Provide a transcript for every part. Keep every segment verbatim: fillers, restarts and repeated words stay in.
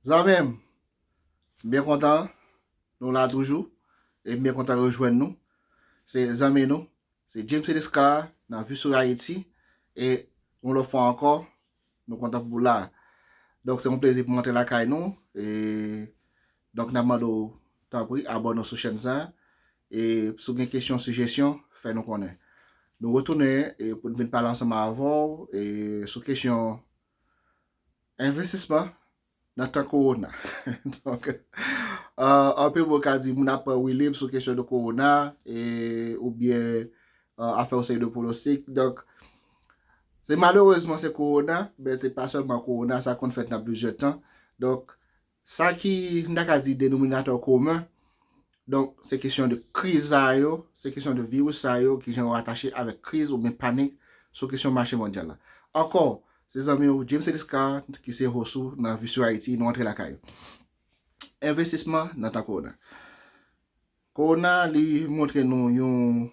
Zanmi m, m byen kontan nou la toujou. E m byen kontan rejwenn nou. Se zanmi nou, se James Eliscar nan Vue sur Haïti. E yon lòt fwa ankò, nou kontan pou la. Donk, se yon plezi pou m antre lakay nou. E donk, n ap mande w, tanpri, abòne w sou chèn sa. E si w gen kesyon, sijesyon, fè nou konnen. Nou retounen e pou n vin pale ansanm avè w e sou kesyon envestisman nan tan kowona. Donk, euh, anpil moun ka di moun ap pran rilib sou kesyon de kowona e, oubyen euh, afè yon seri de pwonostik. Donk, se malerezman se kowona, men se pa sèlman kowona, sa konn fèt nan plizyè tan. Donk, sa ki, m ta ka di, denominatè komen, donk, se kesyon de kriz sa yo, se kesyon de viris sa yo, ki jan yo atache avèk kriz oubyen panik sou kesyon mache mondyal la. Ankò, se zanmi w James Eliscar ki se host ou nan Vue sur Haïti, nou antre lakay ou. Envestisman nan tan kowona. Kowona, li montre nou yon,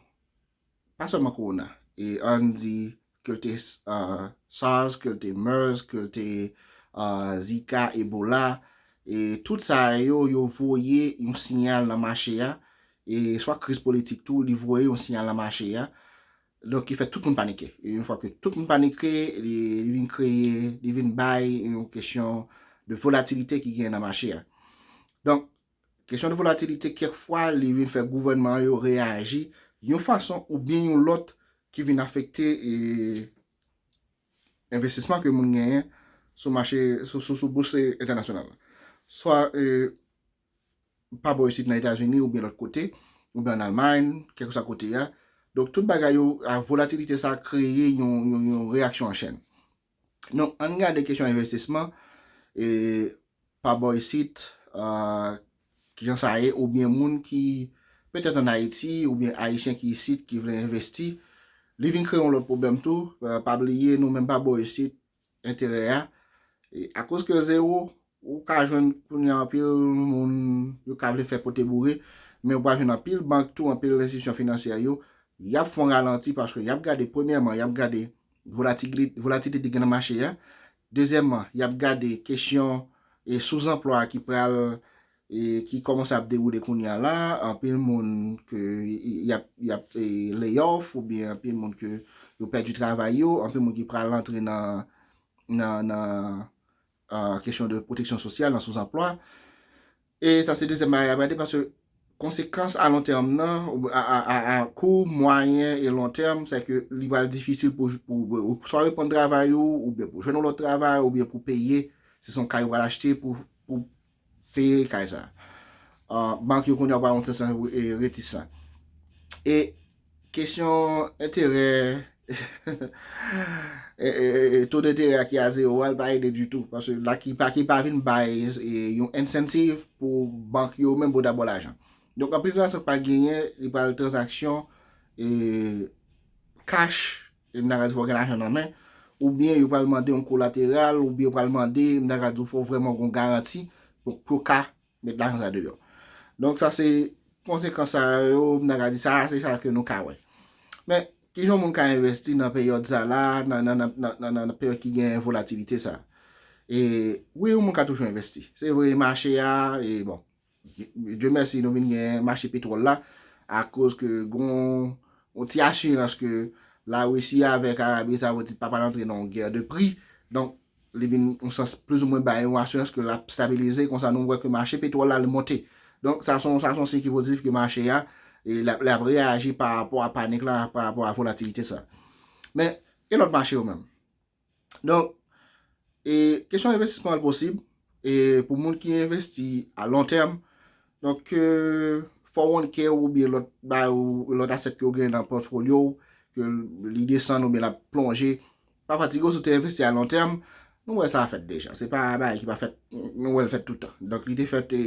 pa sèlman kowona, e ann di ke l te euh, SARS, ke l te MERS, ke l te euh, Zika, Ebola, e tout sa yo, yo voye yon siyal nan mache a, e swa kriz politik tou, li voye yon siyal nan mache a. Donk, ki fè tout moun panike. E yon fwa ke tout moun panike, li, li vin kreye, li vin bay yon kesyon de volatilite ki gen nan mache a. Donk, kesyon de volatilite, kèk fwa, li vin fè gouvènman yo reyaji yon fason oubyen yon lòt ki vin afekte e, envestisman ke moun genyen sou mache, sou, sou, sou bous entènasyonal la. Swa e, pa bò isit nan Etazini oubyen lòt kote, oubyen an Almay, kèlkeswa kote a. Donk, tout bagay yo, a volatilite sa kreye yon, yon, yon reyaksyon an chèn. Donk, ann gade kesyon envestisman, e, pa bò isit, euh, kijan sa ye, oubyen moun ki petèt ann Ayiti, oubyen Ayisyen ki isit, ki vle envesti, li vin kreye yon lòt pwoblèm tou. Euh, pa bliye, nou menm pa bò isit, enterè a. E akoz ke zewo, ou ka jwenn kounye a anpil moun, yo ka vle fè pote boure, men ou pral jwenn anpil bank tou, anpil enstitisyon finansyè yo, y ap fè yon ralanti paske y ap gade, premyèman, y ap gade volatilite, volatilite ki gen nan mache a. Dezyèmman, y ap gade kesyon e souzanplwa ki pral e ki kòmanse ap dewoule kounye a la. Anpil moun ke y ap, y ap e, lay off, oubyen anpil moun ke yo pèdi travay yo, anpil moun ki pral antre nan, nan, nan euh, kesyon de pwoteksyon sosyal, nan souzanplwa. E sa se dezyèm bagay y ap gade, paske konsekans a lon tèm nan, a, a, a, a kou, mwayen e lon tèm, se ke li pral difisil pou, pou, pou swa reprann travay ou, oubyen pou jwenn yon lòt travay, oubyen pou peye, si se yon kay ou pral achte, pou, pou peye kay sa. Euh, bank yo kounye a pral yon ti jan e, retisan. E kesyon enterè, e, e, e, to denterè a ki a zewo a, l pa ede ditou. Paske la ki pa, ki pa vin bay e, yon incentive pou bank yo menm pou ta ba w lajan. Donk, anpil lajan sa pa genyen, li pral tranzaksyon e, cash, e m ta ka di fò w gen lajan nan men, oubyen yo pral mande yon kolateral, oubyen yo pral mande, m ta ka di fò w vrèman gen yon garanti pou, pou w ka met lajan sa deyò. Donk, sa se konsekans sa yo, m ta ka di sa, se sa ke nou ka wè. Men, kijan moun ka envesti nan peryòd sa la, nan, nan, nan, nan, nan, nan peryòd ki gen volatilite sa? E wi, yon moun ka toujou envesti. Se vre, mache a, e bon, Dye mèsi, nou vin gen mache petwòl la, akoz ke gon yon ti asirans ke Larisi avèk Arabi Sawdit pa pral antre nan yon gè de pri. Donk, li vin yon sans plizoumwen bay yon asirans ke l ap stabilize, konsa nou wè ke mache petwòl la, li monte. Donk, sa se yon, sa se yon siy ki pozitif ke mache a, e l ap, l ap reyaji pa rapò a panik la, pa rapò a volatilite sa. Men, e lòt mache yo menm? Donk, e kesyon envestisman an posib, e pou moun ki envesti a lon tèm, donk, ke four one K ou oubyen lòt bagay ou lòt asset ke w gen nan pòtfolyo w, ke li desann oubyen l ap plonje, pa fatige w si w te envesti a lon tèm, nou wè sa fèt deja. Se pa bagay ki pa fèt, nou wè l fèt toutan. Donk, li te fèt e,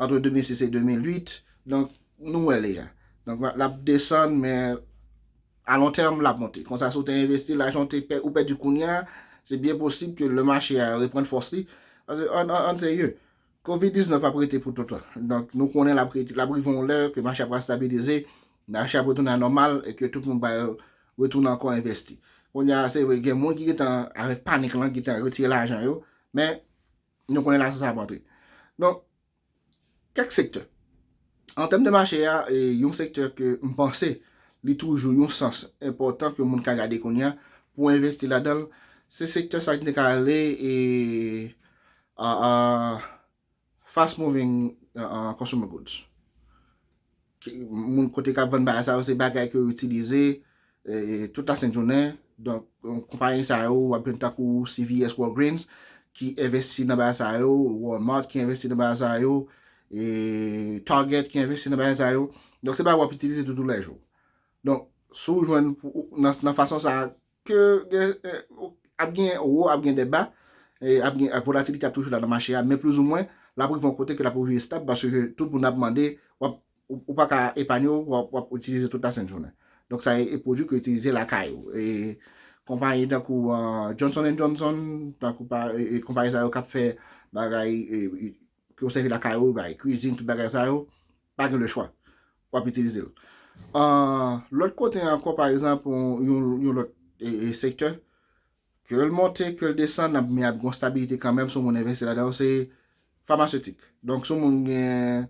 ant de mil sis e de mil uit, donk, nou wè l deja. Donk, l ap desann, men a lon tèm, l ap monte. Konsa, si w te envesti, lajan w te pè, ou pèdi kounye a, se byen posib ke lè mache a reprann fòs li. Paske, ann, ann, ann serye, kovid diznèf ap rete pou toutan. Donk, nou konnen l ap rete, l ap rive yon lè ke mache a pral stabilize, mache ap retounen a nòmal e ke tout moun pral retounen ankò envesti. Kounye a, se vre, gen moun ki gentan, avèk panik lan, gentan retire lajan yo, men nou konnen lajan sa ap antre. Donk, kèk sektè. An tèm de mache a, e, yon sektè ke m panse li toujou yon sans enpòtan ke moun ka gade kounye a pou envesti ladan l, se sektè sa ki te ka rele, e, a, a, fast moving, a, a, consumer goods. Ki, moun kote k ap vann bagay sa yo, se bagay ke yo itilize, e, tout la sent jounen. Donk, yon konpayi sa yo, w ap jwenn tankou C V S, Walgreens, ki envesti nan bagay sa yo, Walmart ki envesti nan bagay sa yo, e, Target ki envesti nan bagay sa yo. Donk, se bagay w ap itilize tou, tou lè jou. Donk, si w jwenn pou, nan, nan fason sa a, ke gen, e, ap gen wo, ap gen de ba, e, ap gen, volatilite ap toujou la nan mache a, men plizoumwen, l ap rive yon kote ke l ap oblije estab, paske tout moun ap mande, w ap, ou, ou pa ka epanye w, w ap, w ap itilize tout la sent jounen. Donk, sa e, e pwodui ke itilize lakay ou. E konpayi tankou, a, Johnson and Johnson, tankou pa, e, e konpayi sa yo k ap fè bagay, e, e, ke w sèvi lakay ou, bay kwizin, tout bagay sa yo, pa gen lechwa. W ap itilize l. A, lòt kote ankò, pa egzanp, yon, yon, yon lòt, e, e, sektè, ke l monte, ke l desann, ap, men ap gen yon stabilite kanmenm, si yon moun envesti ladan yo, se famasetik. Donk, si yon moun gen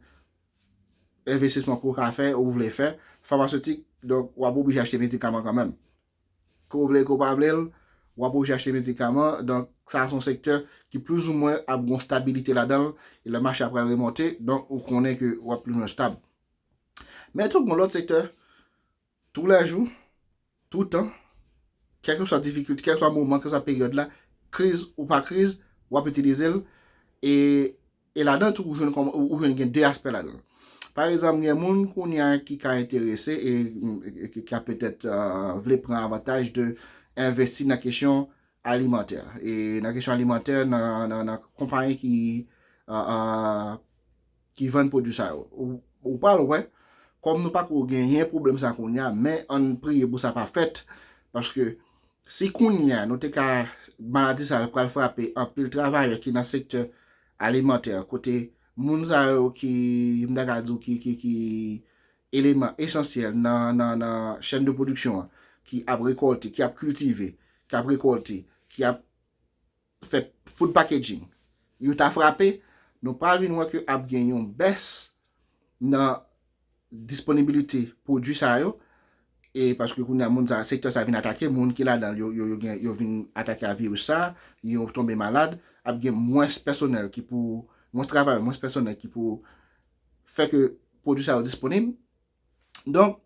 envestisman ke w ka fè, ou vle fè, famasetik, donk, w ap oblije achte medikaman kanmenm. Ke w vle, ke w pa vle l, w ap oblije achte medikaman. Donk, sa a se yon sektè ki plizoumwen ap gen yon stabilite ladan l, e lè mache a pral remonte, donk, ou konnen ke w ap plizoumwen stab. Men tou, gen lòt sektè, tou lè jou, tou tan, kèlkeswa difikilte, kèlkeswa moman, kèlkeswa peryòd la, kriz ou pa kriz, w ap itilize l, e, e ladan tou, ou jwenn kòm, ou, ou jwenn gen de aspè ladan. Pa egzanp, gen moun kounye a ki ka enterese e, e, e ki, ki ka petèt, a, vle pran avantaj de envesti nan kesyon alimantè. E nan kesyon alimantè, nan, nan, nan konpayi ki, a, a, ki vann pwodui sa yo. Ou, ou pral wè, kòm nou pako genyen pwoblèm sa kounye a, men ann priye pou sa pa fèt, paske si kounye a nou te ka, maladi sa a pral frape anpil travayè ki nan sektè alimantè, kote moun sa yo ki, m ta ka di w, ki, ki, ki eleman esansyèl nan, nan, nan chèn de pwodiksyon an, ki ap rekòlte, ki ap kiltive, ki ap rekòlte, ki ap fè food packaging, yo ta frape, nou pral vin wè ke ap gen yon bès nan disponibilite pwodui sa yo, e paske kounye a moun sa, sektè sa vin atake, moun ki ladan l, yo, yo, yo gen, yo vin atake a viris sa, yo tonbe malad, ap gen mwens pèsonèl ki pou, mwens travayè, mwens pèsonèl ki pou fè ke pwodui sa yo disponib. Donk,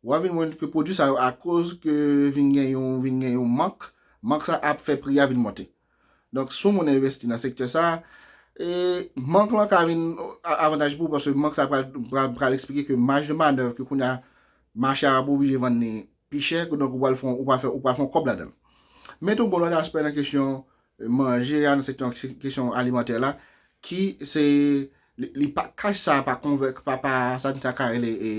w a vin wè ke pwodui sa yo, akoz ke vin gen yon, vin gen yon mank, mank sa ap fè pri a vin monte. Donk, si yon moun envesti nan sektè sa, e, mank lan ka vin a-, avantaj pou ou, paske mank sa pral, pral, pral eksplike ke maj de manèv ke kounye a mache a ap oblije vann li pi chè, donk ou pral fè, ou pral fè, ou pral fè yon kòb ladan l. Men tou, gon lòt aspè nan kesyon manje a, nan sektè, kesyon alimantè la, ki se, li, li pa, kach sa pa konvè-, pa, pa, sa n ta ka rele, e,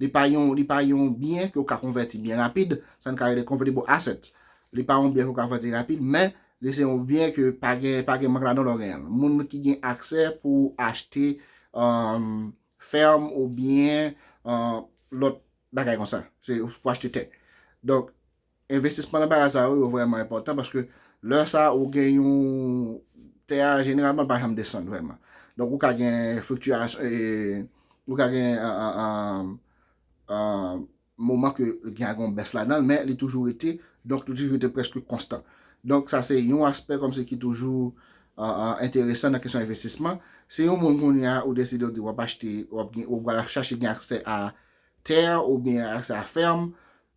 li pa yon, li pa yon byen ke w ka konvèti byen rapid, sa n ka rele convertible asset. Li pa yon byen ke w ka konvèti rapid, men li se yon byen ke pa gen, pa gen mank ladan lè w genyen l. Moun ki gen aksè pou achte, um, fèm oubyen, uh, lòt bagay konsa. Se pou achte tè. Donk, envestisman nan bagay sa yo, yo vrèman enpòtan paske lè sa ou gen yon tè a, jeneralman, l pa janm desann vrèman. Donk, ou ka gen fliktiyasyon, e, ou ka gen, a, a, a, a, moman ke gen yon bès ladan l, men li toujou rete, donk, li toujou rete prèske konstan. Donk, sa se yon aspè kòmsi ki toujou, a, a, enteresan nan kesyon envestisman. Si yon moun kounye a, ou deside w di w ap achte, w ap gen, ou pral chache gen aksè a tè oubyen aksè a fèm,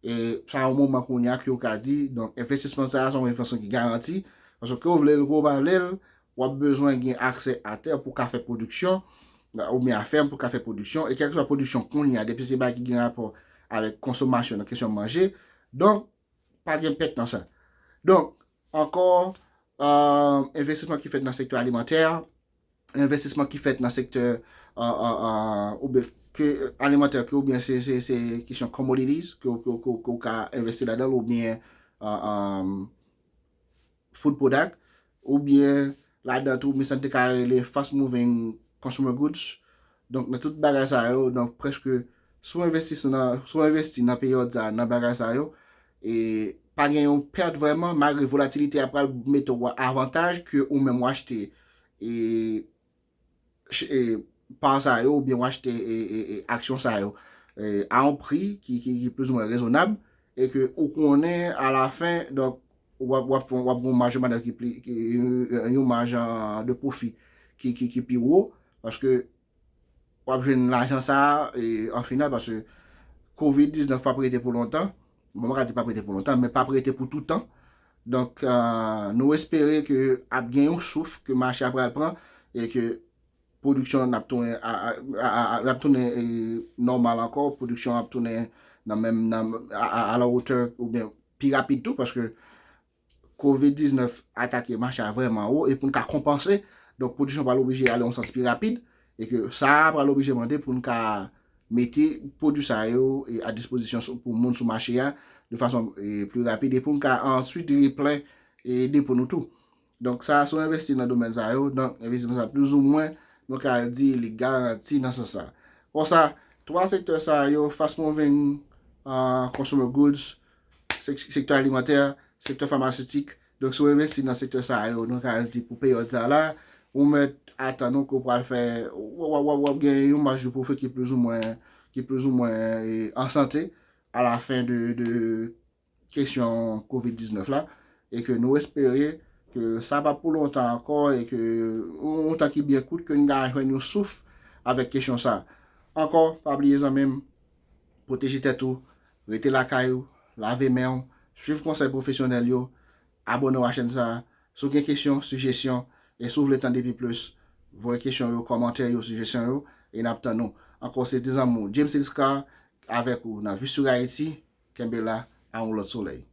e sa yon moman kounye a ke w ka di, donk, envestisman sa a se yon envestisman ki garanti, paske ke w vle l, ke w pa vle l, w ap bezwen gen aksè a tè pou w ka fè pwodiksyon, oubyen a fèm pou w ka fè pwodiksyon, e kèlkeswa pwodiksyon kounye a, depi se bagay ki gen rapò avèk konsomasyon nan kesyon manje, donk, pa gen pèt nan sa. Donk, ankò, euh, envestisman ki fèt nan sektè alimantè, envestisman ki fèt nan sektè, euh, euh, euh, oubyen ke, euh, alimantè ke oubyen se, se, se kesyon commodities ke, ke, ke, ke w ka envesti ladan l oubyen, euh, euh, food product oubyen ladan tou, men sa n te ka rele fast moving consumer goods. Donk, nan tout bagay sa yo, donk, prèske, si w envesti nan, si w envesti nan peryòd sa, nan bagay sa yo, e pa gen yon pèt vrèman, malgre volatilite a pral mete w avantaj ke ou menm w achte e, ch- e, pa sa yo oubyen w achte e, e, e, aksyon sa yo e, a yon pri ki, ki, ki plizoumwen rezonab e ke ou konnen alafen, donk, w ap, w ap, fè- w ap gen yon maj de manèv ki pli, ki, yon maj an- de pwofi ki, ki, ki pi wo, paske w ap jwenn lajan sa a e, an final, paske kovid diznèf p ap rete pou lontan. Bon, mwen ka di p ap rete pou lontan, men p ap rete pou toutan. Donk, euh, nou espere ke ap gen yon souf, ke mache a pral pran e ke pwodiksyon an ap tounen a, a, a, a, a, ap tounen e, nòmal ankò, pwodiksyon an ap tounen nan menm nan, a, a, a la wotè oubyen pi rapid tou, paske kovid diznèf atake mache a vrèman wo e pou n ka konpanse, donk pwodiksyon pral oblije ale yon sans pi rapid e ke sa a pral oblije mande pou n ka mete pwodui sa yo e, a dispozisyon sou- pou moun sou mache a de fason e, pli rapid e pou n ka answit replen e, depo nou tou. Donk sa, si w envesti nan domèn sa yo, donk envestiman sa plizoumwen, nou ka di li garanti nan sans sa. Konsa, twa sektè sa yo, fast moving uh, consumer goods, sek- sektè alimantè, sektè famasitik. Donk si w envesti nan sektè sa yo, nou ka di pou peryòd sa la, ou mèt atann ou ke w pral fè, w ap gen yon maj de pwofi ki plizoumwen, ki plizoumwen e, an sante a la fen de, de kesyon kovid diznèf la e ke nou espere ke sa p ap pou lontan ankò e ke yon tan ki byen kout ke n ka jwenn yon souf avèk kesyon sa. Ankò, pa bliye zanmi m, pwoteje tèt ou, rete lakay ou, lave men w, swiv konsèy pwofesyonèl yo, abòne w a chèn sa a. Si w gen kesyon, sijesyon, e si w vle tande pi plis, voye kesyon yo, kòmantè yo, sijesyon yo, e n ap tann ou. Ankò, se te zanmi w James Elska avèk ou nan Vue sur Haïti. Kenbe la, a yon lòt solèy.